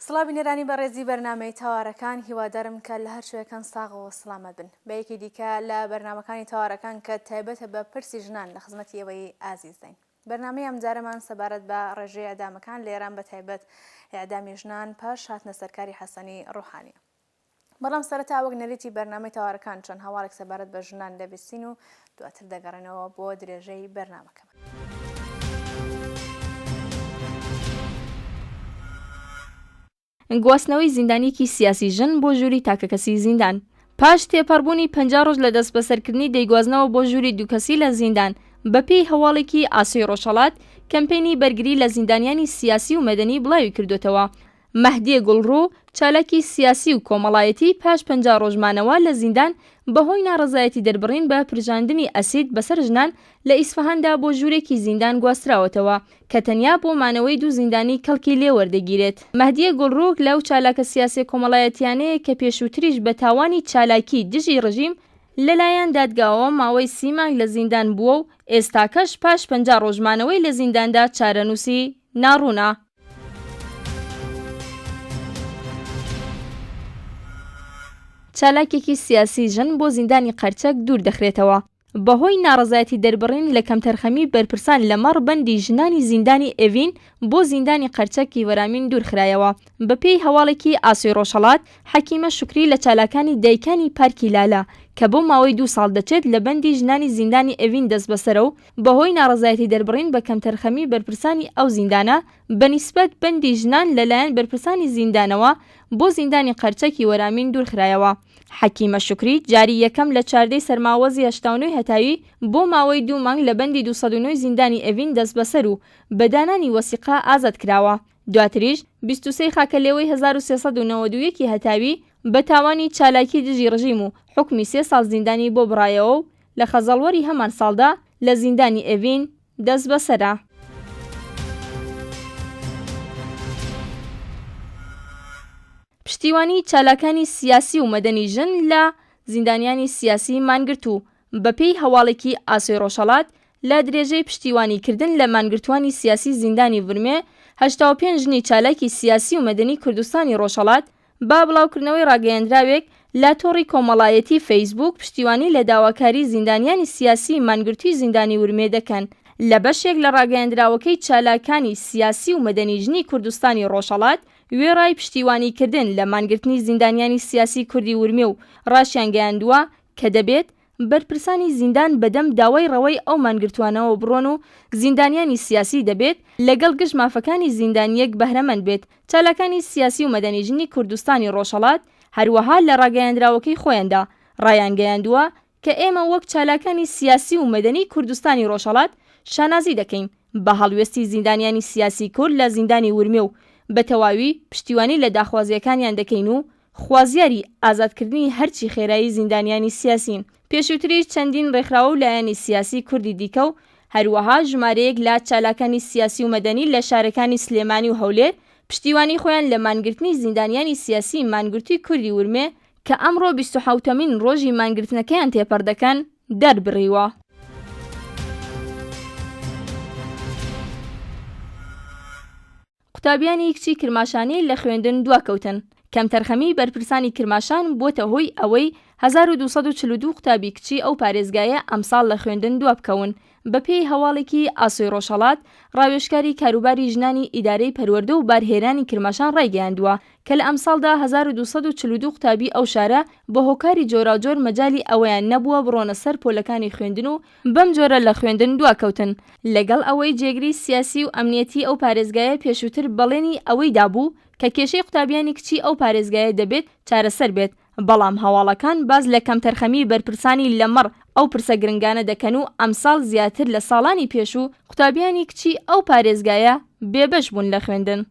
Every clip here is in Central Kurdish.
سڵاو بینەرانی بەڕێزی بەرنامەی تەوارەکان هیوادارم کە لە هەر شوێکەن ساغ و سڵامەت بن بە یەکی دیکە لە بەرنامەکانی تەوارەکان کە تایبەتە بە پرسی ژنان لە خزمەتی ئێوەی ئازیزداین بەرنامەی ئەمجارەمان سەبارەت بە ڕێژەی ئێعدامەکان لە ئێران بە تایبەت ئێعدامی ژنان پاش هاتنە سەرکاری حەسەنی ڕوحانیە. بەڵام سەرەتا وەک نەریتی بەرنامەی تەوارەکان چەند هەواڵێک سەبارەت بە ژنان دەبیستین و دواتر دەگەڕێنەوە بۆ درێژەی بەرنامەکەمان. گواستنەوەی زیندانییەکی سیاسی ژن بۆ ژووری تاکەکەسی زیندان. پاش تێپەڕبوونی 50 ڕۆژ لە دەستبەسەرکردنی دەیگوازنەوە بۆ ژووری دووکەسی لە زیندان. بەپێی هەواڵێکی ئاسۆی ڕۆژهەڵات، کەمپەینی بەرگری لە زیندانیانی سیاسی و مەدەنی بڵاوی کردۆتەوە، مەهدیە گوڵڕوو، چالاکی سیاسی و کۆمەڵایەتی پاش 50 ڕۆژ مانەوە لە زیندان بەهۆی ناڕەزایەتی دەربڕین بە پرژاندنی ئەسید بەسەر ژنان لە ئیسفەهاندا بۆ ژوورێکی زیندان گواستراوەتەوە کە تەنیا بۆ مانەوەی دوو زیندانی کەڵکی لێ وەردەگیرێت. مەهدیە گوڵڕوو لەو چالاکە سیاسیە کۆمەڵایەتیانەیە کە پێشووتریش بە تاوانی چالاکی دژی ڕژیم لەلایەن دادگاوە ماوەی سی مانگ لە زیندان بووە و ئێستاکەش پاش 50 ڕۆژ مانەوەی لە زینداندا چارەنووسی ناڕوونە. چالاکێکی سیاسی ژن بۆ زیندانی قەرچەک دوور دەخرێتەوە. بەهۆی ناڕەزایەتی دەربڕین لە کەمتەرخەمی بەرپرسان لەمەڕ بەندی ژنانی زیندانی ئێڤین بۆ زیندانی قەرچەک ی وەرامین دوور خرایەوە. بەپێی هەواڵێکی ئاسۆی ڕۆژهەڵات، حەکیمە شوکری لە چالاکانی دایکانی پارکی لالە کە بۆ ماوەی دوو ساڵ دەچێت لە بەندی ژنانی زیندانی ئێڤین دەستبەسەرە و بەهۆی ناڕەزایەتی دەربڕین بە کەمتەرخەمی بەرپرسانی ئەو زیندانە بە نیسبەت بەندی ژنان لە لایەن بەرپرسانی زیندانەوە بۆ زیندانی قەرچەکی وەرامین دوورخرایەوە. حەکیمە شوکری جاری یەکەم لە چاردەی سەرماوەزی 89 هەتاوی بۆ ماوەی دوو مانگ لە بەندی 209 زیندانی ئێڤین دەستبەسەر و بە دانانی وەسیقە ئازاد کراوە. دواتریش 23 خاکەلێوەی 1391 ی هەتاوی بە تاوانی چالاکی دژی ڕژیم و حوکمی سێ ساڵ زیندانی بۆ بڕایەوە و لە خەزەڵوەری هەمان ساڵدا لە زیندانی ئێڤین دەستبەسەرە. پشتیوانی چالاکانی سیاسی و مەدەنی ژن لە زیندانیانی سیاسی مانگرتوو بە پێی هەواڵێکی ئاسۆی ڕۆژهەڵات لە درێژەی پشتیوانی کردن لە مانگرتووانی سیاسی زیندانی ورمێ 85 ژنی چالاکی سیاسی و مەدەنی کوردستانی ڕۆژهەڵات بە بڵاوکردنەوەی ڕاگەیەندراوێک لە تۆڕی کۆمەڵایەتی فەیسبووک پشتیوانی لە داواکاری زیندانیانی سیاسی مانگرتووی زیندانی ورمێ دەکەن. لە بەشێک لە ڕاگەیەندراوەکەی چالاکانی سیاسی و مەدەنی ژنی کوردستانی ڕۆژهەڵات وێڕای پشتیوانی کردن لە مانگرتنی زیندانیانی سیاسی کوردی ورمێ و ڕاشیانگەیاندووە کە دەبێت بەرپرسانی زیندان بەدەم داوای ڕەوای ئەو مانگرتووانەوە بڕۆن و زیندانیانی سیاسی دەبێت لەگەڵ گشت مافەکانی زیندانییەک بەهرەمەند بێت. چالاکانی سیاسی و مەدەنی ژنی کوردستانی ڕۆژهەڵات هەروەها لە ڕاگەیاندراوەکەی خۆیاندا ڕایانگەیاندووە کە ئێمە وەک چالاکانی سیاسی و مەدەنی کوردستانی ڕۆژهەڵات شانازی دەکەین بە هەڵوێستی زیندانیانی سیاسی کورد لە زیندانی ورمێ و بە تەواوی پشتیوانی لە داخوازییەکانیان دەکەین و خوازیاری ئازادکردنی هەرچی خێرایی زیندانیانی سیاسین. پێشووتریش چەندین ڕێکخراوە و لایەنی سیاسی کوردی دیکە و هەروەها ژمارەیەک لە چالاکانی سیاسی و مەدەنی لە شارەکانی سلێمانی و هەولێر پشتیوانی خۆیان لە مانگرتنی زیندانیانی سیاسی مانگرتووی کوردی ورمێ کە ئەمڕۆ بیست و حەوتەمین ڕۆژی مانگرتنەکەیان تێپەڕ دەکەن، دەربڕیوە. قوتابیانی کچی کرماشانی لە خوێندن دواکەوتن. کەمتەرخەمیی بەرپرسانی کرماشان بووەتە هۆی ئەوەی 1242 قوتابی کچی ئەو پارێزگایە ئەمساڵ لە خوێندن دوابکەون. بەپێی هەواڵێکی ئاسۆی ڕۆژهەڵات، ڕاوێژکاری کاروباری ژنانی ئیدارەی پەروەردە و بارهێنانی کرماشان ڕایگەیاندووە کە لە ئەمساڵدا 1242 قوتابی ئەو شارە بە هۆکاری جۆراوجۆر مەجالی ئەوەیان نەبووە بڕۆنە سەر پۆلەکانی خوێندن و بەم جۆرە لە خوێندن دواکەوتن. لەگەڵ ئەوەی جێگری سیاسی و ئەمنیەتی ئەو پارێزگایە پێشووتر بەڵێنی ئەوەی دابوو کە کێشەی قوتابیانی کچی ئەو پارێزگایە دەبێت چارەسەر بێت، بەڵام هەواڵەکان باس لە کەمتەرخەمیی بەرپرسانی لەمەڕ ئەو پرسە گرنگانە دەکەن و ئەمساڵ زیاتر لە ساڵانی پێشوو قوتابیانی کچی ئەو پارێزگایە بێبەش بوون لە خوێندن.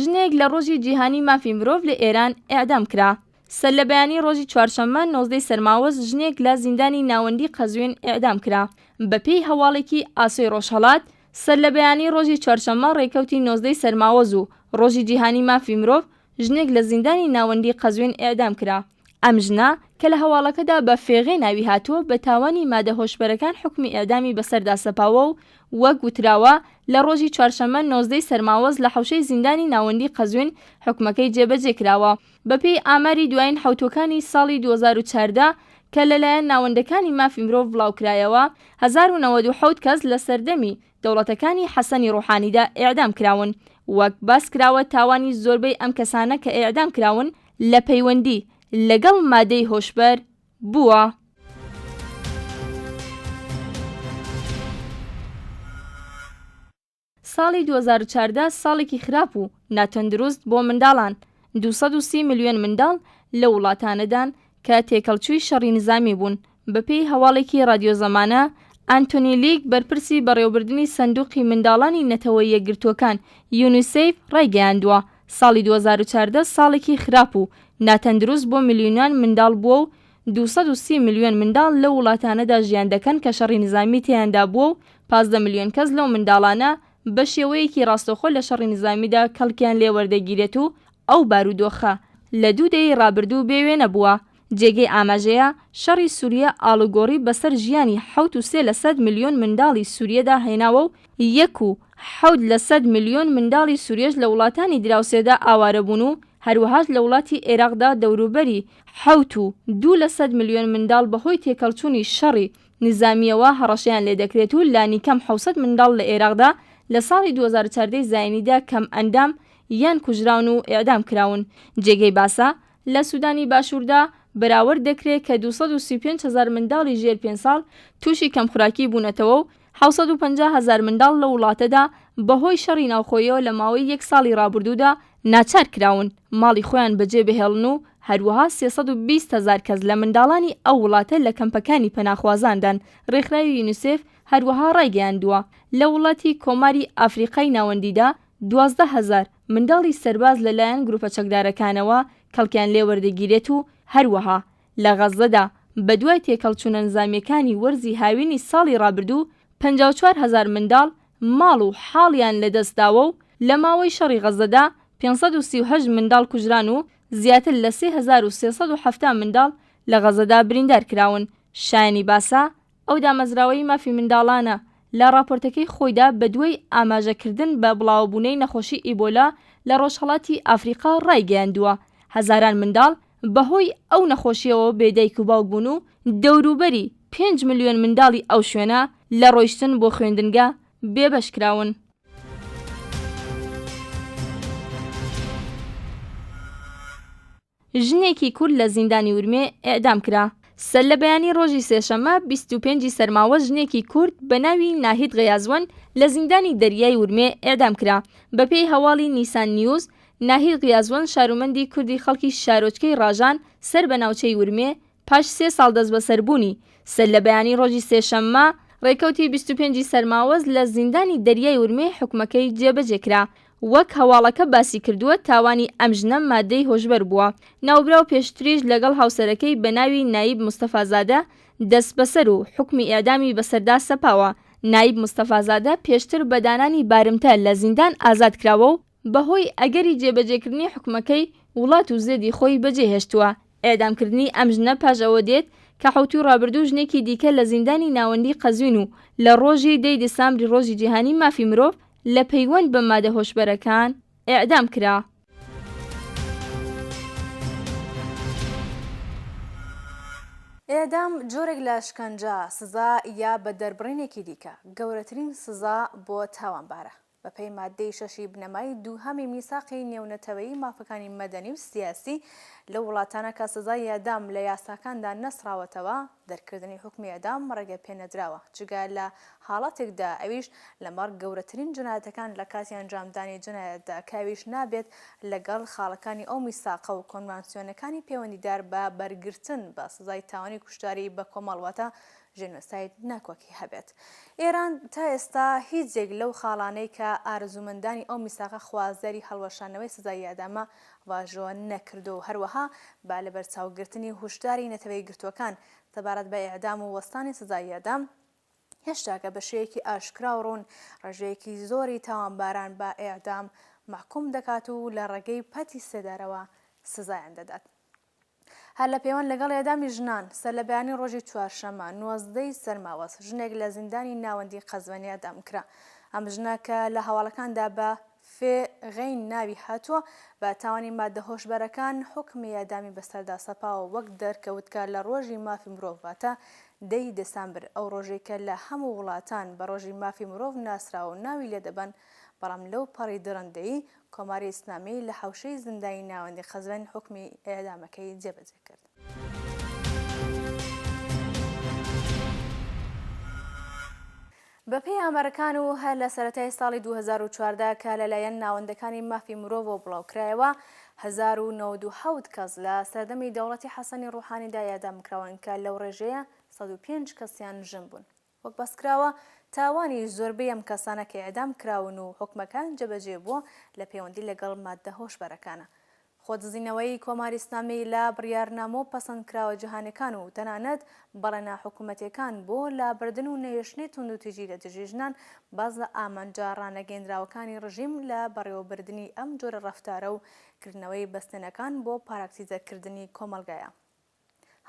ژنێک لە ڕۆژی جیهانی مافی مرۆڤ لە ئێران ئێعدام کرا. سەرلەبەیانی ڕۆژی چوارشەممە نۆزدەی سەرماوەز ژنێک لە زیندانی ناوەندی قەزوین ئێعدام کرا. بەپێی هەواڵێکی ئاسۆی ڕۆژهەڵات، سەرلەبەیانی ڕۆژی چوارشەممە ڕێکەوتی نۆزدەی سەرماوەز و ڕۆژی جیهانی مافی مرۆڤ، ژنێک لە زیندانی ناوەندی قەزوین ئێعدام کرا. ئەم ژنە کە لە هەواڵەکەدا بە فێغێ ناوی هاتووە بە تاوانی مادە هۆشبەرەکان حوکمی ئێعدامی بەسەردا سەپاوە و وەک وتراوە لە ڕۆژی چوارشەممە 19 ی سەرماوەز لە حەوشەی زیندانی ناوەندی قەزوین حوکمەکەی جێبەجێ کراوە. بەپێی ئاماری دوایین حەوتووەکانی ساڵی 2014 کە لەلایەن ناوەندەکانی مافی مرۆڤ بڵاوکرایەوە، 1097 کەس لە سەردەمی دەوڵەتەکانی حەسەنی ڕۆحانیدا ئێعدام کراون. وەک باس کراوە تاوانی زۆربەی ئەم کەسانە کە ئێعدام کراون لە پەیوەندی لەگەڵ مادەی هۆشبەر بووە. ساڵی 2014 ساڵێکی خراپ و ناتەندروست بۆ منداڵان، 230 ملیۆن منداڵ لەو وڵاتانەدان کە تێکەڵچووی شەڕی نیزامی بوون، بەپێی هەواڵێکی ڕادیۆ زەمانە، ئانتۆنی لیک بەرپرسی بەڕێوەبردنی سەندوقی منداڵانی نەتەوە یەکگرتووەکان، یونیسێف، ڕایگەیاندووە، ساڵی 2014 ساڵێکی خراپ و ناتەندروست بۆ ملیۆنان منداڵ بووە و 230 ملیۆن منداڵ لەو وڵاتانەدا ژیان دەکەن کە شەڕی نیزامی تێیاندا بووە و 15 ملیۆن کەس لەو منداڵانە بە شێوەیەکی ڕاستەوخۆ لە شەڕی نیزامیدا کەڵکیان لێ وەردەگیرێت و ئەو بارودۆخە لە دوو دەیەی ڕابردوو بێ وێنە بووە. جێگەی ئاماژەیە، شەڕی سوریە ئاڵوگۆڕی بەسەر ژیانی حەوت و سێ لەسەد ملیۆن منداڵی سوریەدا هێناوە و یەک و حەوت لەسەد ملیۆن منداڵی سوریەش لە وڵاتانی دراوسێدا ئاوارە بوون و هەروەهاش لە وڵاتی ئێراقدا دەوروبەری حەوت و دوو لەسەد ملیۆن منداڵ بەهۆی تێکەڵچوونی شەڕی نیزامییەوە هەڕەشەیان لێدەکرێت و لانیکەم 700 منداڵ لە ئێراقدا لە ساڵی 2014 زایینیدا کەمئەندام یان کوژراون و ئێعدام کراون. جێگەی باسە، لە سودانی باشووردا بەراورد دەکرێ کە 235 هەزار منداڵی ژێر پێنج ساڵ تووشی کەمخوراکی بوونەتەوە و 750 هەزار منداڵ لەو وڵاتەدا بەهۆی شەڕی ناوخۆییەوە لە ماوەی یەک ساڵی ڕابردوودا ناچار کراون ماڵی خۆیان بەجێ بهێڵن و هەروەها 320 هەزار کەس لە منداڵانی ئەو وڵاتە لە کەمپەکانی پەناخوازاندان. ڕێکخراوی یونیسێف هەروەها ڕایگەیاندووە، لە وڵاتی کۆماری ئافریقای ناوەندیدا 12 هەزار منداڵی سەرباز لە لایەن گروپە چەکدارەکانەوە کەڵکیان لێ وەردەگیرێت و هەروەها لە غەززەدا بەدوای تێکهەڵچوونە نزامییەکانی وەرزی هاوینی ساڵی ڕابردوو 54 هەزار منداڵ ماڵ و حاڵیان لەدەست داوە و لە ماوەی شەڕی غەززەدا 538 منداڵ کوژران و زیاتر لە 3370 منداڵ لە غەززەدا بریندار کراون. شایەنی باسە، ئەو دامەزراوەی مافی منداڵانە لە ڕاپۆرتەکەی خۆیدا بەدوای ئاماژەکردن بە بڵاوەبوونەی نەخۆشی ئیبۆلا لە ڕۆژهەڵاتی ئافریقا ڕایگەیاندووە، هەزاران منداڵ بەهۆی ئەو نەخۆشییەوە بێ دایک و باوک بوون و دەوروبەری پێنج ملیۆن منداڵی ئەو شوێنە لە ڕۆیشتن بۆ خوێندنگە بێبەش کراون. ژنێکی کورد لە زیندانی ورمێ ئێعدام کرا. سەرلەبەیانی ڕۆژی سێشەممە 25 ی سەرماوەز ژنێکی کورد بە ناوی ناهید غیازوەند لە زیندانی دەریای ورمێ ئێعدام کرا. بەپێی هەواڵی نیسان نیوز، ناهید غیازوەند شارومەندی کوردی خەڵکی شارۆچکەی ڕاژان سەر بە ناوچەی ورمێ، پاش سێ ساڵ دەستبەسەربوونی، سەرلەبەیانی ڕۆژی سێشەممە، ڕێکەوتی 25 ی سەرماوەز لە زیندانی دەریای ورمێ حوکمەکەی جێبەجێ کرا. وەک هەواڵەکە باسی کردووە تاوانی ئەم ژنە مادەی هۆشبەر بووە. ناوبراو پێشتریش لەگەڵ هاوسەرەکەی بە ناوی نایب مستەفازادە دەستبەسەر و حوکمی ئێعدامی بەسەردا سەپاوە. نایب مستەفازادە پێشتر بە دانانی بارمتە لە زیندان ئازاد کراوە و بەهۆی ئەگەری جێبەجێکردنی حوکمەکەی وڵات و زێدی خۆی بەجێهێشتووە. ئێعدامکردنی ئەم ژنە پاش ئەوە دێت کە حەوتووی ڕابردوو ژنێکی دیکە لە زیندانی ناوەندیی قەزوین و لە ڕۆژی دەی دیسامبری ڕۆژی جیهانیی مافی مرۆڤ لە پەیوەند بە مادە هۆشبەرەکان ئێعدام کرا. ئێعدام جۆرێک لە شکەنجە، سزا یا بە دەربڕینێکی دیکە، گەورەترین سزا بۆ تاوانبارە. بەپێی ماددەی شەشی بنەمای دووهەمی میساقی نێونەتەوەیی مافەکانی مەدەنی و سیاسی، لەو وڵاتانە کە سزای ئێعدام لە یاساکاندا نەسڕاوەتەوە، دەرکردنی حوکمی ئێعدام ڕێگەپێنەدراوە، جگە لە حاڵەتێکدا ئەویش لەمەڕ گەورەترین جەنایەتەکان لە کاتی ئەنجامدانی جەنایەتدا کە ئەویش نابێت لەگەڵ خاڵەکانی ئەو میساقە و کۆنوانسیۆنەکانی پەیوەندیدار بە بەرگرتن بە سزای تاوانی کوشتاری بەکۆمەڵ واتە ژینۆساید ناکۆکی هەبێت. ئێران تا ئێستا هیچ یەک لەو خاڵانەی کە ئارەزوومەندانی ئەو میساقە خوازیاری هەڵوەشاندنەوەی سزای ئێعدامە واژۆ نەکردووە و هەروەها بە لەبەرچاوگرتنی هوشداری نەتەوەیەکگرتووەکان سەبارەت بە ئێعدام و وەستانی سزای ئێعدام، هێشتاکە بە شێوەیەکی ئاشکرا و ڕوون ڕێژەیەکی زۆری تاوانباران بە ئێعدام مەحکووم دەکات و لە ڕێگەی پەتی سێدارەوە سزایان دەدات. هەر لە پێوەند لەگەڵ ئێعدامی ژنان، سەرلەبەیانی ڕۆژی چوارشەممە، 19 ی سەرماوەز، ژنێک لە زیندانی ناوەندیی قەزوێن ئێعدام کرا. ئەم ژنە کە لە هەواڵەکاندا بە، فێ غەین، ناوی هاتووە، بە تاوانی ماددە هۆشبەرەکان حوکمی ئێعدامی بەسەردا سەپاوە، وەک دەرکەوت کە لە ڕۆژی مافی مرۆڤ واتە دە ی دێسامبر، ئەو ڕۆژەی کە لە هەموو وڵاتان بە ڕۆژی مافی مرۆڤ ناسراوە و ناوی لێ دەبەن، بەڵام لەو پەڕی دڕندەیی کۆماری ئیسلامی لە حەوشەی زیندانی ناوەندی قەزوێن حوکمی ئێعدامەکەی جێبەجێ کرد. بەپێی ئامارەکان و هەر لە سەرەتای ساڵی 2014 کە لەلایەن ناوەندەکانی مافی مرۆڤەوە بڵاوکرایەوە، 1097 کەس لە سەردەمی دەوڵەتی حەسەنی ڕوحانیدا ئێعدام کراون کە لەو ڕێژەیە 105 کەسیان ژن بوون. وەک باسکراوە، تاوانی زۆربەی ئەم کەسانە کە ئێعدام کراون و حوکمەکان جێبەجێ بووە لە پەیوەندی لەگەڵ ماددە هۆشبەرەکانە. خۆدزینەوەی کۆماری ئیسلامی لە بڕیارنامە و پەسەندکراوە جیهانیەکان و تەنانەت بەڵێنە حکوومەتیەکان بۆ لابردن و نەهێشتنی توندوتیژی لە دژی ژنان باس لە ئامانجە ڕانەگەیندراوەکانی ڕژیم لە بەڕێوەبردنی ئەم جۆرە ڕەفتارە و کردنەوەی بەستێنەکان بۆ پاراکتیزەکردنی کۆمەڵگایە.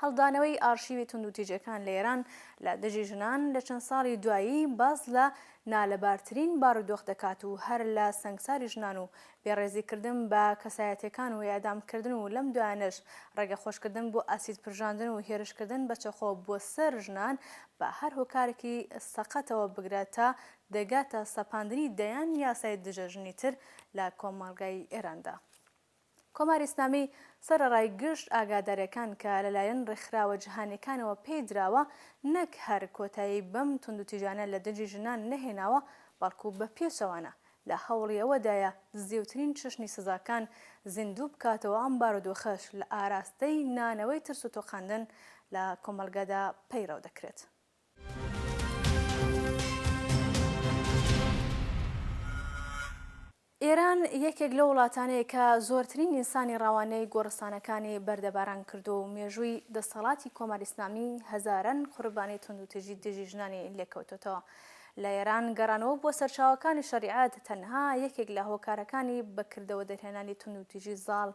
هەڵدانەوەی ئارشیوی توندوتیژیەکان لە ئێران لە دژی ژنان لە چەند ساڵی دوایی باس لە نالەبارترین بارودۆخ دەکات و هەر لە سەنگساری ژنان و بێڕێزیکردن بە کەسایەتیەکان و ئێعدامکردن و لەم دوایانەش ڕێگە خۆشکردن بۆ ئاسید پرژاندن و هێرشکردن بە چەقۆ بۆ سەر ژنان بە هەر هۆکارێکی سەقەتەوە بگرە تا دەگاتە سەپاندنی دەیان یاسای دژە ژنی تر لە کۆمەڵگای ئێراندا. کۆماری ئیسلامی سەرەڕای گشت ئاگادارییەکان کە لەلایەن ڕێکخراوە جیهانییەکانەوە پێی دراوە، نەک هەر کۆتایی بەم توندوتیژانە لە دژی ژنان نەهێناوە، بەڵکو بە پێچەوانە لە هەوڵی ئەوەدایە زیوترین چەشنی سزاکان زیندوو بکاتەوە، ئەم بارودۆخەش لە ئاراستەی نانەوەی ترس و تۆقاندن لە کۆمەڵگەدا پەیڕەو دەکرێت. ئێران یەکێک لەو وڵاتانەیە کە زۆرترین ئینسانی ڕەوانەی گۆڕستانەکانی بەردەباران کردووە و مێژووی دەسەڵاتی کۆماری ئیسلامی هەزاران قوربانی توندوتیژی دژی ژنانی لێکەوتۆتەوە. لە ئێران گەڕانەوە بۆ سەرچاوەکانی شەریعەت تەنها یەکێک لە هۆکارەکانی بە کردەوە دەرهێنانی توندوتیژی زاڵ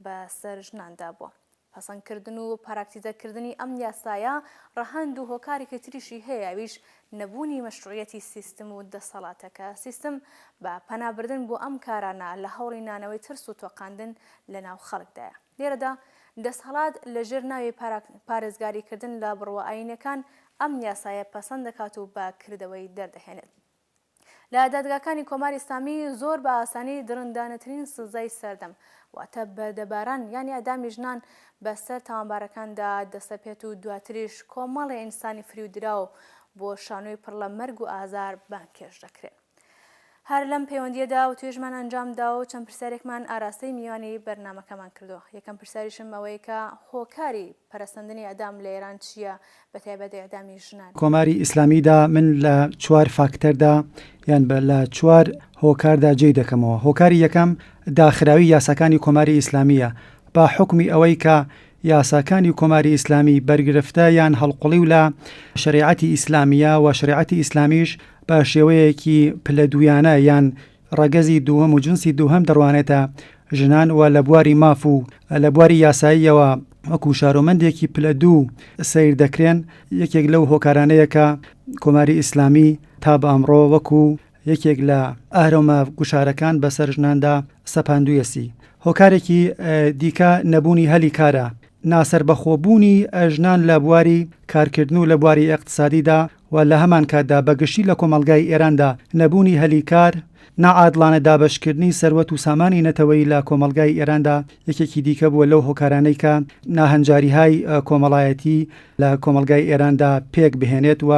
بە سەر ژناندا بووە. پەسەندکردن و پراکتیزەکردنی ئەم یاسایە ڕەهەند و هۆکارێکی تریشی هەیە ئەویش نەبوونی مەشروعیەتی سیستم و دەسەڵاتە کە سیستم بە پەنابردن بۆ ئەم کارانە لە هەوڵی نانەوەی ترس و تۆقاندن لە ناو خەڵکدایە. لێرەدا دەسهەڵات لە ژێر ناوی پارێزگاریکردن لە بڕوا ئایینیەکان ئەم یاسایە پەسەند دەکات و بە کردەوەی دەردەهێنێت. لە دادگاکانی کۆماری ئیسلامی زۆر بە ئاسانی دڕندانەترین سزای سەردەم واتە بەردەباران یان ئێعدامی ژنان بە سەر تاوانبارەکاندا دەسەپێت و دواتریش کۆمەڵێ ئینسانی فریودراو بۆ شانۆی پڕ لە مەرگ و ئازار بانگهێشت دەکرێن. هەر لەم پەیوەندییەدا وتوێژمان ئەنجام دا و چەند پرسیارێکمان ئاراستەی میوانی بەرنامەکەمان کردووە. یەکەم پرسیاریشم ئەوەیە کە هۆکاری پەرەسەندنی ئێعدام لە ئێران چییە، بەتایبەت ئێعدامی ژنان؟ کۆماری ئیسلامیدا من لە چوار فاکتەردا یان بە لە چوار هۆکاردا جێی دەکەمەوە. هۆکاری یەکەم داخراوی یاساکانی کۆماری ئیسلامییە بە حوکمی ئەوەی کە یاساکانی کۆماری ئیسلامی بەرگرفتە یان هەڵقوڵیو لە شەریعەتی ئیسلامییە و شەریعەتی ئیسلامیش بە شێوەیەکی پلە دوویانە یان ڕەگەزی دووهەم و جنسی دووهەم دەڕوانێتە ژنان و لە بواری ماف و لە بواری یاساییەوە وەکو شارۆمەندێکی پلە دوو سەیر دەکرێن، یەکێک لەو هۆکارانەیە کە کۆماری ئیسلامی تا بە ئەمڕۆ وەکو یەکێک لە ئەهرەمە گوشارەکان بەسەر ژناندا سەپاندوویەسی. هۆکارێکی دیکە نەبوونی هەلی کارە، ناسەربەخۆبوونی ژنان لە بواری کارکردن و لە بواری ئیقتسادیدا و لە هەمانکاتدا بە گشتی لە کۆمەڵگای ئێراندا نەبوونی هەلی کار، ناعادڵانە دابەشکردنی سەروەت و سامانی نەتەوەیی لە کۆمەڵگای ئێراندا یەکێکی دیکە بووە لەو هۆکارانەی کە ناهەنجاریهای کۆمەڵایەتی لە کۆمەڵگای ئێراندا پێک بهێنێت و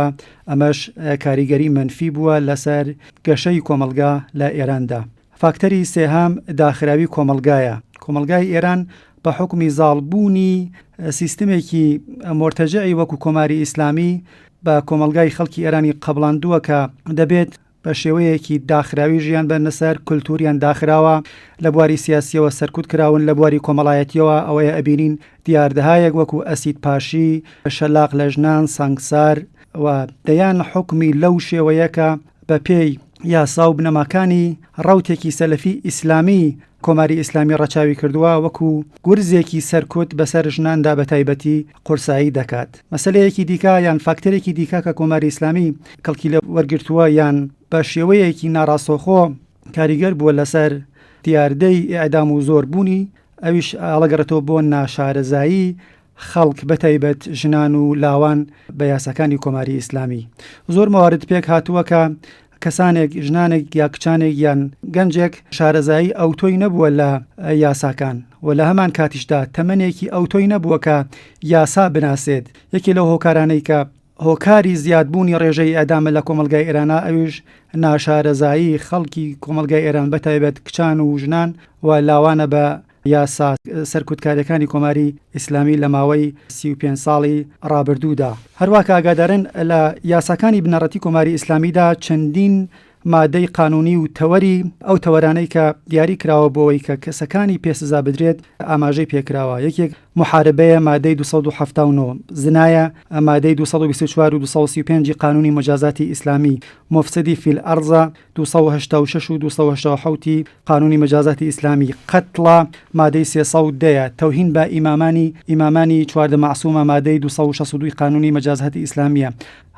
ئەمەش کاریگەری مەنفی بووە لەسەر گەشەی کۆمەڵگا لە ئێراندا. فاکتەری سێهەم داخراوی کۆمەڵگایە. کۆمەڵگای ئێران بە حوکمی زاڵ بوونی سیستمێکی مۆرتەجعی وەکو کۆماری ئیسلامی بە کۆمەڵگای خەڵکی ئێرانی قەبڵاندووە کە دەبێت بە شێوەیەکی داخراوی ژیان بەرنە سەر، کولتووریان داخراوە، لە بواری سیاسییەوە سەرکوت کراون، لە بواری کۆمەڵایەتییەوە ئەوەیە ئەبینین دیاردەهایەک وەکو ئەسید پاشی، شەلاق لە ژنان، سەنگسار و دەیان حوکمی لەو شێوەیە کە بە پێی. یاسا و بنەماکانی ڕەوتێکی سەلەفی ئیسلامی کۆماری ئیسلامی ڕەچاوی کردووە وەکو گورزێکی سەرکوت بەسەر ژناندا بەتایبەتی قورسایی دەکات. مەسەلەیەکی دیکە یان فاکتەرێکی دیکە کە کۆماری ئیسلامی کەڵکی لێ وەرگرتووە یان بە شێوەیەکی ناڕاستەوخۆ کاریگەر بووە لەسەر دیاردەی ئێعدام و زۆر بوونی ئەویش هەڵەگەڕێتەوە بۆ ناشارەزایی خەڵک بەتایبەت ژنان و لاوان بە یاساکانی کۆماری ئیسلامی. زۆر موارد پێک هاتووە کە کەسانێک، ژنانێک یا کچانێک یان گەنجێک شارەزایی ئەوتۆی نەبووە لە یاساکان و لە هەمان کاتیشدا تەمەنێکی ئەوتۆی نەبووە کە یاسا بناسێت. یەکێ لەو هۆکارانەی کە هۆکاری زیادبوونی ڕێژەی ئێعدامە لە کۆمەڵگای ئێرانا ئەویش ناشارەزایی خەڵکی کۆمەڵگای ئێران بەتایبەت کچان و ژنان و لاوانە بە یاسا سەرکوتکاریەکانی کۆماری ئیسلامی لە ماوەی 35 ساڵی ڕابردوودا. هەروا کە ئاگادارن لە یاساکانی بنەڕەتی کۆماری ئیسلامیدا چەندین مادەی قانوونی و تەوەری ئەو تەوەرانەی کە دیاری کراوە بۆ ئەوەی کە کەسەکانی پێ سزا بدرێت ئاماژەی پێ کراوە یەکێک موحاربەیە مادەی 279 زنایە مادەی 224 و 235 قانونی مجازاتی ئیسلامی مفسدی فی الارض 286 و 287 قانونی مجازاتی ئیسلامی قەتڵە مادەی 310 تەوهین بە ئیمامانی ئیمامانی 14 مەعسومە مادەی 262 قانونی مجازاتی ئیسلامیە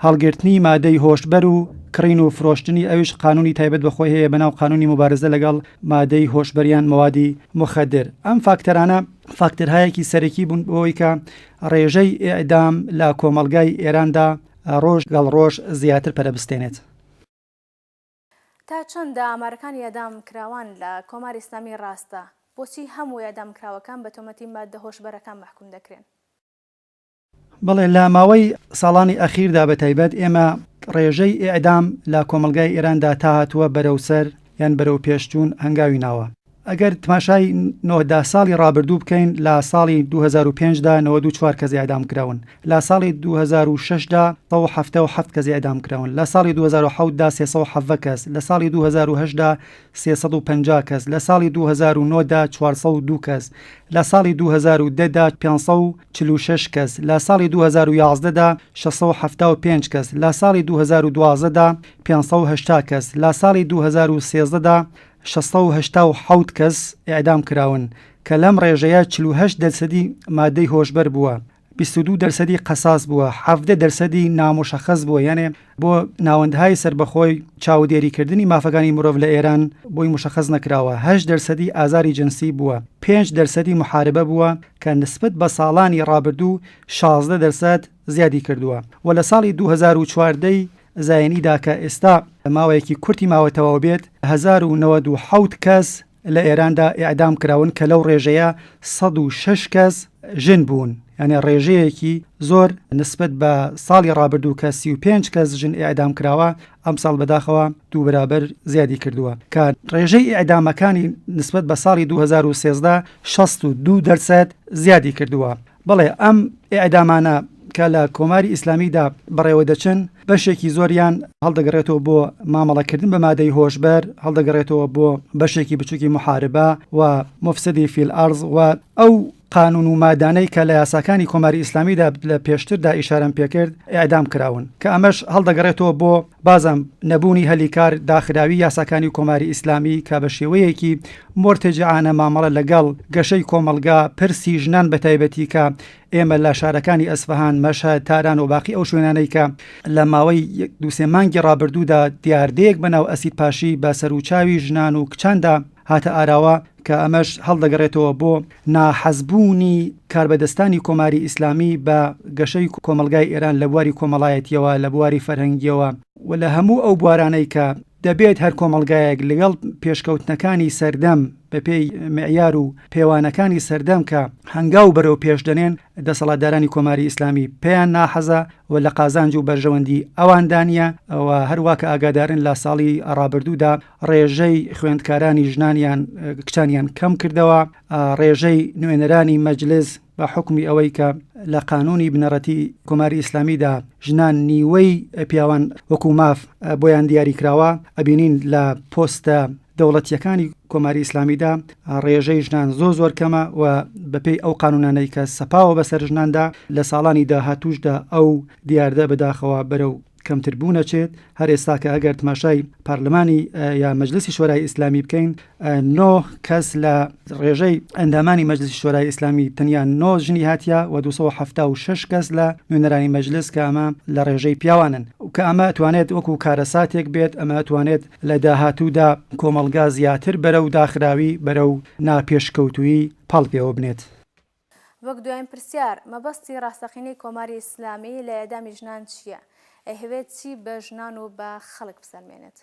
هەڵگرتنی مادەی هۆشبەر و کڕین و فرۆشتنی ئەویش قانونی تایبەت بە خۆی هەیە بەناو قانونی موبارزە لەگەڵ مادەی هۆشبەر یان مەوادی موخەدر ئەم فاکتەرانە فاکتەرهایەکی سەرەکی بوون بۆ ئەوەی کە ڕێژەی ئێعدام لە کۆمەڵگای ئێراندا ڕۆژ گەڵ ڕۆژ زیاتر پەرە بستێنێت. تا چەندە ئامارەکانی ئێعدام کراوان لە کۆماری ئیسلامی ڕاستە؟ بۆچی هەموو ئێعدام کراوەکان بە تۆمەتی ماددە هۆشبەرەکان مەحکوم دەکرێن؟ بەڵێ لە ماوەی ساڵانی ئەخیردا بە تایبەت ئێمە ڕێژەی ئێعدام لە کۆمەڵگای ئێراندا تا هاتووە بەرەو سەر یان بەرەو پێشچوون هەنگاوی ناوە. ئەگەر تماشای 90 ساڵی ڕابردوو بکەین لە ساڵی 2005 دا 94 کەس ئێعدام کراون، لە ساڵی 2006 دا 177 کەس ئێعدام کراون، لە ساڵی 2007 دا 317 کەس، لە ساڵی 2008 دا 350 کەس، لە ساڵی 2009 دا 402 کەس، لە ساڵی 2010 دا 546 کەس، لە ساڵی 2011 دا 675 کەس، لە ساڵی 2012 دا 580 کەس، لە ساڵی 2013 دا 687 کەس ئێعدام کراون کە لەم ڕێژەیە 48 دەرسەدی مادەی هۆشبەر بووە. 22 دەرسەدی قەساس بووە، 17 دەرسەدی ناموشەخەس بووە، یانێ بۆ ناوەندهای سەربەخۆی چاودێری کردنی مافەکانی مرۆڤ لە ئێران بۆی موشەخەس نەکراوە، هەشت دەرسەدی ئازاری جنسی بووە، پێنج دەرسەدی موحاربە بووە کە نسبەت بە ساڵانی ڕابردوو 16 دەرسەد زیادی کردووە و لە ساڵی 2014 ی زایینیدا کە ئێستا ماوەیەکی کورتی ماوە تەواو بێت 1097 کەس لە ئێراندا ئێعدام کراون کە لەو ڕێژەیە 106 کەس ژن بوون یانێ ڕێژەیەکی زۆر نسبەت بە ساڵی ڕابردوو کە 35 کەس ژن ئێعدام کراوە ئەمساڵ بەداخەوە دوو بەرابەر زیادی کردووە کە ڕێژەی ئێعدامەکانی نسبەت بە ساڵی 2013 62 دەرسەد زیادی کردووە. بەڵێ ئەم ئێعدامانە کە لە کۆماری ئیسلامیدا بەڕێوە دەچن بەشێکی زۆریان هەڵدەگەڕێتەوە بۆ مامەڵەکردن بە مادەی هۆشبەر، هەڵدەگەڕێتەوە بۆ بەشێکی بچووکی موحاربە و مفسدی فی الارض و ئەو قانوون و مادانەی کە لە یاساکانی کۆماری ئیسلامیدا لە پێشتردا ئیشارەم پێکرد ئێعدام کراون کە ئەمەش هەڵدەگەڕێتەوە بۆ بازم نەبوونی هەلی کار، داخراوی یاساکانی کۆماری ئیسلامی کە بە شێوەیەکی مورتەجعانە مامەڵە لەگەڵ گەشەی کۆمەڵگا، پرسی ژنان بە تایبەتی کە ئێمە لە شارەکانی ئەسفەهان، مەشهەد، تاران و باقی ئەو شوێنانەی کە لە ماوەی یەک دوو سێ مانگی ڕابردوودا دیاردەیەک بە ناو ئەسیدپاشی بە سەروچاوی ژنان و کچاندا هاتە ئاراوە کە ئەمەش هەڵدەگەڕێتەوە بۆ ناحەزبوونی کاربەدەستانی کۆماری ئیسلامی بە گەشەی کۆمەڵگای ئێران لە بواری کۆمەڵایەتییەوە، لە بواری فەرهەنگییەوە و لە هەموو ئەو بوارانەی کە دەبێت هەر کۆمەڵگایەک لەگەڵ پێشکەوتنەکانی سەردەم بەپێی معیار و پێوانەکانی سەردەم کە هەنگاو بەرەو پێش دەنێن، دەسەڵاتدارانی کۆماری ئیسلامی پێیان ناحەزە و لە قازانج و بەرژەوەندی ئەواندا نییە و هەروا کە ئاگادارن لە ساڵی ڕابردوودا ڕێژەی خوێندکارانی ژنانیان کچانیان کەم کردەوە، ڕێژەی نوێنەرانی مەجلس بە حوکمی ئەوەی کە لە قانوونی بنەڕەتی کۆماری ئیسلامیدا ژنان نیوەی پیاوان وەکوو ماف بۆیان دیاری کراوە، ئەبینین لە پۆستە دەوڵەتییەکانی کۆماری ئیسلامیدا ڕێژەی ژنان زۆر زۆر کەمە و بەپێی ئەو قانوونانەی کە سەپاوە بەسەر ژناندا لە ساڵانی داهاتووشدا ئەو دیاردە بەداخەوە بەرەو. کەمتر بوون ئەچێت، هەر ئێستا کە ئەگەر تماشای پارلمانی یا مەجلسی شۆرای ئیسلامی بکەین نۆ کەس لە ڕێژەی ئەندامانی مەجلسی شۆرای ئیسلامی تەنیا نۆ ژنی هاتیە و 276 کەس لە نوێنەرانی مەجلس کە ئەمە لە ڕێژەی پیاوانن و کە ئەمە توانێت وەکو کارەساتێک بێت ئەمە توانێت لە داهاتوودا کۆمەڵگا زیاتر بەرەو داخراوی بەرەو ناپێشکەوتوویی پاڵ پێوە بنێت. وەک دوایین پرسیار، مەبەستی ڕاستەقینەی کۆماری ئیسلامی لە ئێعدامی ژنان چییە؟ ئەیهەوێت چی بە ژنان و بە خەڵک بسەلمێنێت؟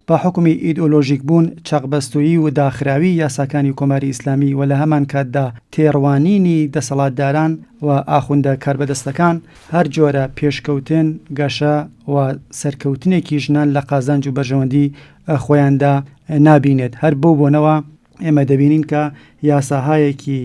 بە حوکمی ئیدئۆلۆژیک بوون، چەقبەستوویی و داخراویی یاساکانی کۆماری ئیسلامی و لە هەمان کاتدا تێڕوانینی دەسەڵاتداران و ئاخوندە کاربەدەستەکان، هەر جۆرە پێشکەوتن، گەشە و سەرکەوتنێکی ژنان لە قازانج و بەرژەوەندی خۆیاندا نابینێت. هەر بەو بۆنەوە ئێمە دەبینین کە یاساهایەکی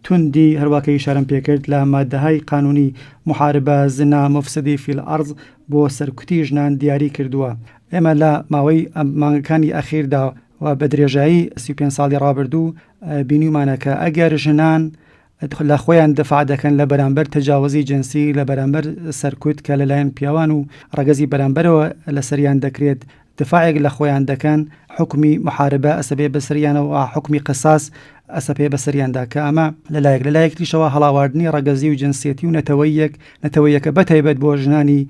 توندی هەروا کە ئیشارەم پێکرد لە ماددەهای قانونی محاربە زنا مفسدی فی الارض بۆ سەرکوتی ژنان دیاری کردووە. ئێمە لە ماوەی مانگەکانی ئەخیردا و بە درێژایی 35 ساڵی ڕابردوو بینیومانە کە ئەگەر ژنان لە خۆیان دفاع دەکەن لە بەرامبەر تەجاوزی جنسی لە بەرامبەر سەرکوت کە لەلایەن پیاوان و ڕەگەزی بەرامبەرەوە لەسەریان دەکرێت دفاعێک لە خۆیان دەکەن حوکمی محاربە ئەسەپێ بەسەریانەوە حوکمی قساس ئەسەپێ بەسەریاندا کە ئەمە لەلایەک لەلایەک تریشەوە هەڵاواردنی ڕەگەزی و جنسیەتی و نەتەوەیەک نەتەوەیەکە بەتایبەت بۆ ژنانی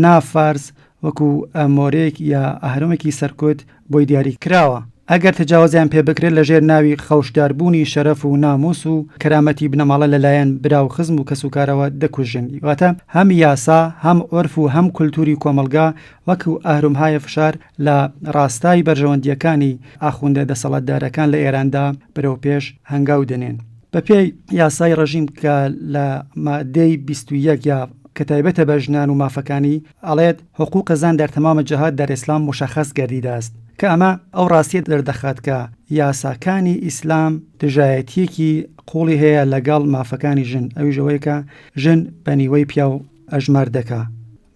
نا فارس وەکو مۆرێک یا ئەهرەمێکی سەرکوت بۆی دیاری کراوە. ئەگەر تەجاوزیان پێ بکرێت لە ژێر ناوی خەوشداربوونی شەرەف و ناموس و کەرامەتی بنەماڵە لە لایەن برا و خزم و کەسوکارەوە دەکوژرێن. واتە هەم یاسا، هەم عورف و هەم کولتوری کۆمەڵگا وەکو ئەهرمهای فشار لە ڕاستای بەرژەوەندییەکانی ئاخوندە دەسەڵاتدارەکان لە ئێراندا بەرەوپێش هەنگاو دەنێن. بە پێی یاسای ڕژیم کە لە مادەی 21 یا کە تایبەتە بە ژنان و مافەکانی ئەڵێت، حقوق زن در تمام جهات در اسلام مشخص گردیده است کە ئەمە ئەو ڕاستیە دەردەخات کە یاساکانی ئیسلام دژایەتیەکی قوڵی هەیە لەگەڵ مافەکانی ژن ئەویش ئەوەیە کە ژن بە نیوەی پیاو ئەژمار دەکا.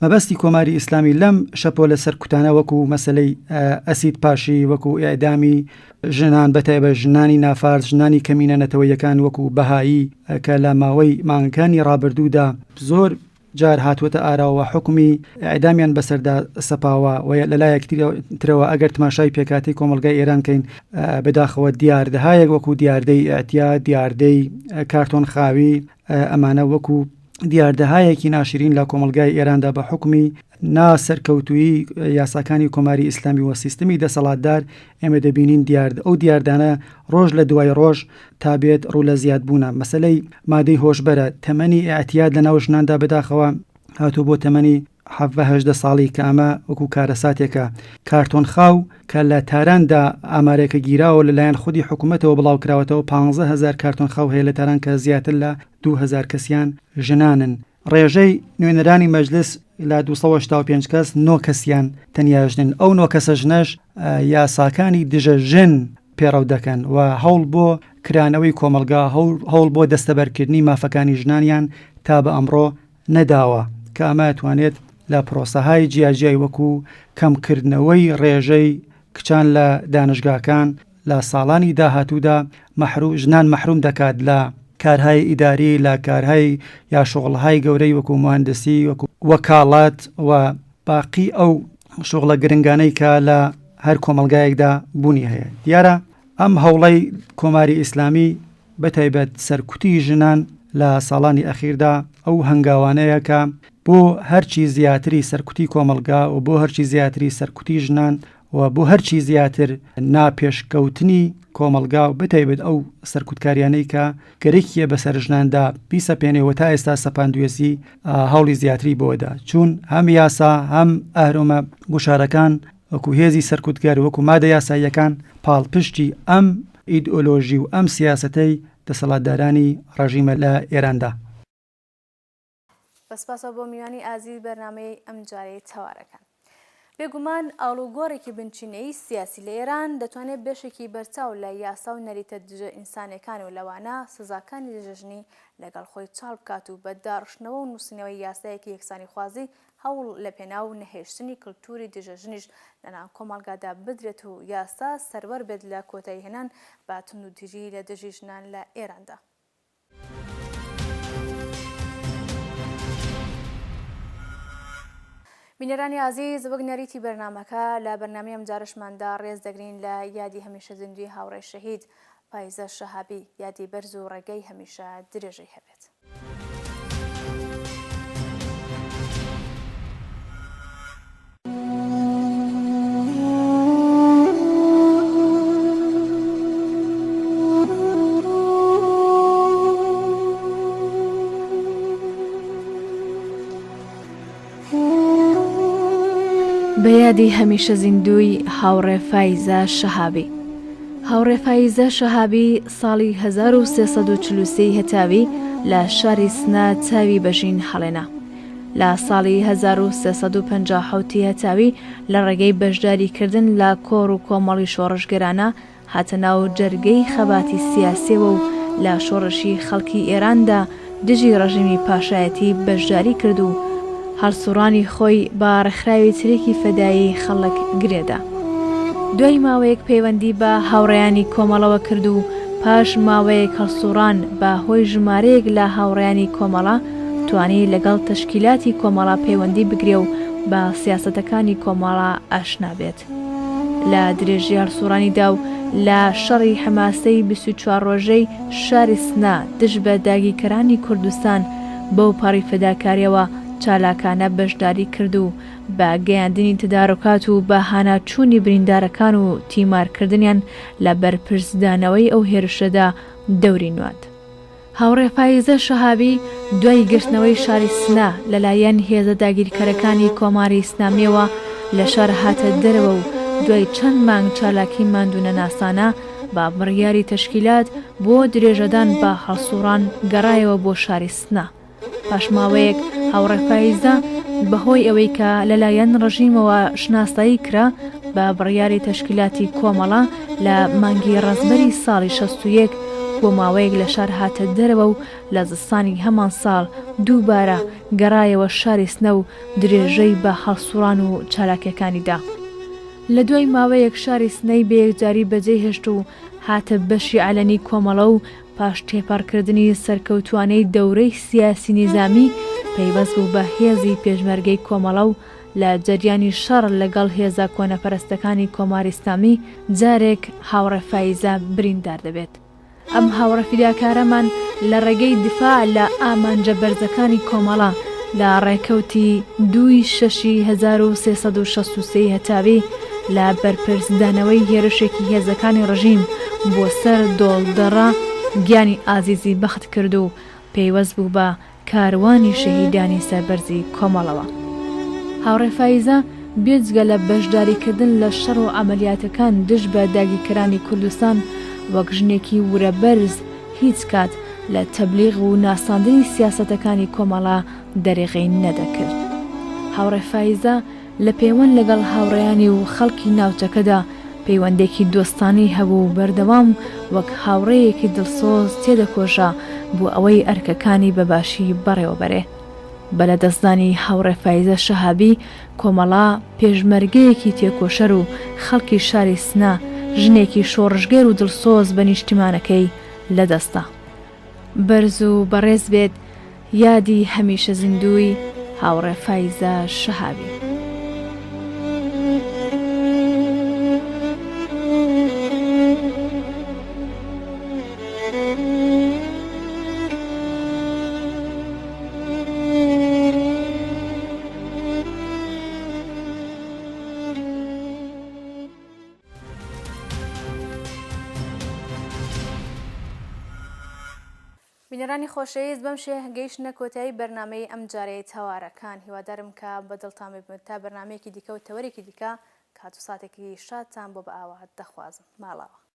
مەبەستی کۆماری ئیسلامی لەم شەپۆلە سەرکوتانە وەکو مەسەلەی ئەسید پاشی، وەکو ئیعدامی ژنان بەتایبەت ژنانی نافارس، ژنانی کەمینە نەتەوەییەکان وەکو بەهایی کە لە ماوەی مانگەکانی ڕابردوودا زۆر جار هاتووەتە ئاراوە حوکمی ئیعدامیان بەسەردا سەپاوە و لەلایەک ترەوە ئەگەر تماشای پێکهاتەی کۆمەڵگای ئێران کەین بەداخەوە دیاردەهایەک وەکو دیاردەی ئیعتیاد، دیاردەی کارتۆن خاوی ئەمانە وەکو دیاردەهایەکی ناشرین لە کۆمەڵگای ئێراندا بە حوکمی نا سەرکەوتوویی یاساکانی کۆماری ئیسلامی و سیستمی دەسەڵاتدار ئێمە دەبینین دیارد ئەو دیاردانە ڕۆژ لە دوای ڕۆژ تا بێت ڕوو لە زیادبوونە مەسەلەی مادەی هۆشبەرە تەمەنی ئیعتیاد لە ناو ژناندا بەداخەوە هاتوو بۆ تەمەنی حەڤە 18 ساڵی کە ئەمە وەکو کارەساتێکە کارتۆن خاو کە لە تاراندا ئامارێکە گیراوە لەلایەن خودی حکوومەتەوە بڵاو کراوەتەوە 15هزار کارتۆن خاو هەیە لە تاران کە زیاتر لە 2000 کەسیان ژنانن ڕێژەی نوێنەرانی مەجلس لە 285 کەس نۆ کەسیان تەنیا ژنن ئەو نۆ کەسە ژنەش یاساکانی دژە ژن پێڕەو دەکەن و هەوڵ بۆ کرانەوەی کۆمەڵگا هەوڵ بۆ دەستەبەرکردنی مافەکانی ژنانیان تا بە ئەمڕۆ نەداوە کە ئەمە توانێت لە پرۆسەهای جیاجیای وەکو کەمکردنەوەی ڕێژەی کچان لە دانشگاکان لە ساڵانی داهاتوودا مەحرو ژنان مەحروم دەکات لە کارهای ئیداری لە کارهای یا شوغڵهای گەورەی وەکو موهەندسی وەکو وەکاڵەت و باقی ئەو شوغڵە گرنگانەی کە لە هەر کۆمەڵگایەکدا بوونی هەیە دیارە ئەم هەوڵەی کۆماری ئیسلامی بەتایبەت سەرکوتی ژنان لە ساڵانی ئەخیردا ئەو هەنگاوانەیە کە بۆ هەرچی زیاتری سەرکوتی کۆمەڵگا و بۆ هەرچی زیاتری سەرکوتی ژنان و بۆ هەرچی زیاتر ناپێشکەوتنی کۆمەڵگا و بەتایبەت ئەو سەرکوتکاریانەی کە گەرەکیە بەسەر ژناندا بیسەپێنێ و تا ئێستا سەپاندویەسی هەوڵی زیاتری بۆدا چوون هەم یاسا هەم ئەهرۆمە گوشارەکان وەکو هێزی سەرکوتگەر وەکو مادە یاساییەکان پاڵپشتی ئەم ئیدئۆلۆژی و ئەم سیاسەتەی دەسەڵاتدارانی ڕژیمە لە ئێراندا. بە سپاسەوە بۆ میوانی ئازیز بەرنامەی ئەمجارەی تەوارەکان. بێگومان ئاڵوگۆڕێکی بنچینەیی سیاسی لە ئێران دەتوانێت بەشێکی بەرچاو لە یاسا و نەریتە دژە ئینسانیەکان و لەوانە سزاکانی دژە ژنی لەگەڵ خۆی چاڵ بکات و بە داڕشتنەوە و نووسینەوەی یاسایەکی یەکسانیخوازی هەوڵ لەپێناو نەهێشتنی کلتوری دژە ژنیش لەناو کۆمەڵگادا بدرێت و یاسا سەروەر بێت لە کۆتاییهێنان بە توندوتیژی لە دژی ژنان لە ئێراندا. بینەرانی ئازیز وەک نەریتی بەرنامەکە لە بەرنامەی ئەمجارەشماندا ڕێز دەگرین لە یادی هەمیشە زیندووی هاوڕێ شەهید پایزە شەهابی، یادی بەرز و ڕێگەی هەمیشە درێژەی هەبێت. بە یادی هەمیشە زیندووی هاوڕێ فایزە شەهابی. هاوڕێ فایزە شەهابی ساڵی 1343 ی هەتاوی لە شاری سنە چاوی بە ژین هەڵێنا. لە ساڵی 1357 ی هەتاوی لە ڕێگەی بەشداری کردن لە کۆڕ و کۆمەڵی شۆڕشگێرانە هاتە ناو جەرگەی خەباتی سیاسیەوە و لە شۆڕشی خەڵکی ئێراندا دژی ڕژیمی پاشایەتی بەشداری کرد و هەڵسوڕانی خۆی بە ڕێکخراوی چریکی فەدایی خەڵک گرێدا. دوای ماوەیەک پەیوەندی بە هاوڕێیانی کۆمەڵەوە کرد و پاش ماوەیەک هەڵسوڕان بە هۆی ژمارەیەک لە هاوڕێیانی کۆمەڵە توانی لەگەڵ تەشکیلاتی کۆمەڵە پەیوەندی بگرێ و بە سیاسەتەکانی کۆمەڵە ئاشنا بێت. لە درێژی هەڵسوڕانیدا و لە شەڕی حەماسەی 24 ڕۆژەی شاری سنە دژ بە داگیرکەرانی کوردستان بەو پەڕی فەداکاریەوە چالاکانە بەشداری کرد و بە گەیاندنی تەدارۆکات و بە هانا چوونی بریندارەکان و تیمارکردنیان لە بەرپرچدانەوەی ئەو هێرشەدا دەوری نواند. هاوڕێ فایزە شەهابی دوای گرتنەوەی شاری سنە لەلایەن هێزە داگیرکەرەکانی کۆماری ئیسلامییەوە لە شار هاتە دەرەوە و دوای چەند مانگ چالاکی ماندوونەناسانە بە بڕیاری تەشکیلات بۆ درێژەدان بە هەڵسووڕان گەڕایەوە بۆ شاری سنە. پاش ماوەیەک هاوڕێ فایزە بە هۆی ئەوەی کە لەلایەن ڕژیمەوە شناسایی کرا بە بڕیاری تەشکیلاتی کۆمەڵە لە مانگی ڕەزبەری ساڵی 61 بۆ ماوەیەک لە شار هاتە دەرەوە و لە زستانی هەمان ساڵ دووبارە گەڕایەوە شاری سنە و درێژەی بە هەڵسوڕان و چالاکیەکانی دا. لە دوای ماوەیەک شاری سنەی بە یەکجاری بەجێ هێشت و هاتە بەشی عەلەنی کۆمەڵە و پاش تێپەڕکردنی سەرکەوتوانەی دەورەی سیاسی نیزامی، پەیوەست بوو بە هێزی پێشمەرگەی کۆمەڵە و لە جەریانی شەڕ لە گەڵ هێزە کۆنەپەرستەکانی کۆماری ئیسلامی جارێک هاوڕێ فایزە بریندار دەبێت. ئەم هاوڕێ فیداکارەمان لە ڕێگەی دفاع لە ئامانجە بەرزەکانی کۆمەڵە لە ڕێکەوتی دووی شەشی 1363 ی هەتاوی لە بەرپرچدانەوەی هێرشێکی هێزەکانی ڕژیم بۆ سەر دۆڵدەڕە گیانی ئازیزی بەخت کرد و پەیوەست بوو بە کاروانی شەهیدانی سەربەرزی کۆمەڵەوە. هاوڕێ فایزە بێجگە لە بەشداریکردن لە شەڕ و عەمەلیاتەکان دژ بە داگیرکەرانی کوردستان وەک ژنێکی ورەبەرز هیچ کات لە تەبلیغ و ناساندنی سیاسەتەکانی کۆمەڵە دەرێغی نەدەکرد. هاوڕێ فایزە لە پێوەند لەگەڵ هاوڕێیانی و خەڵکی ناوچەکەدا پەیوەندێکی دۆستانەی هەبوو و بەردەوام وەک هاوڕێیەکی دڵسۆز تێدەکۆشا بۆ ئەوەی ئەرکەکانی بە باشی بەڕێوەبەرێ. بە لەدەستدانی هاوڕێ فایزە شەهابی، کۆمەڵە پێشمەرگەیەکی تێکۆشەر و خەڵکی شاری سنە، ژنێکی شۆڕشگێر و دڵسۆز بە نیشتیمانەکەی لەدەستدا. بەرز و بەڕێز بێت یادی هەمیشە زیندووی هاوڕێ فایزە شەهابی. بینەرانی خۆشەویست بەم شێ گەیشتنە کۆتایی بەرنامەی ئەم جارەی تەوارەکان هیوادارم کە بە دڵتان ببن تا بەرنامەیەکی دیکە و تەوەرێکی دیکە کات و ساتێکی شادتان بۆ بە ئاوات دەخوازم ماڵاوە.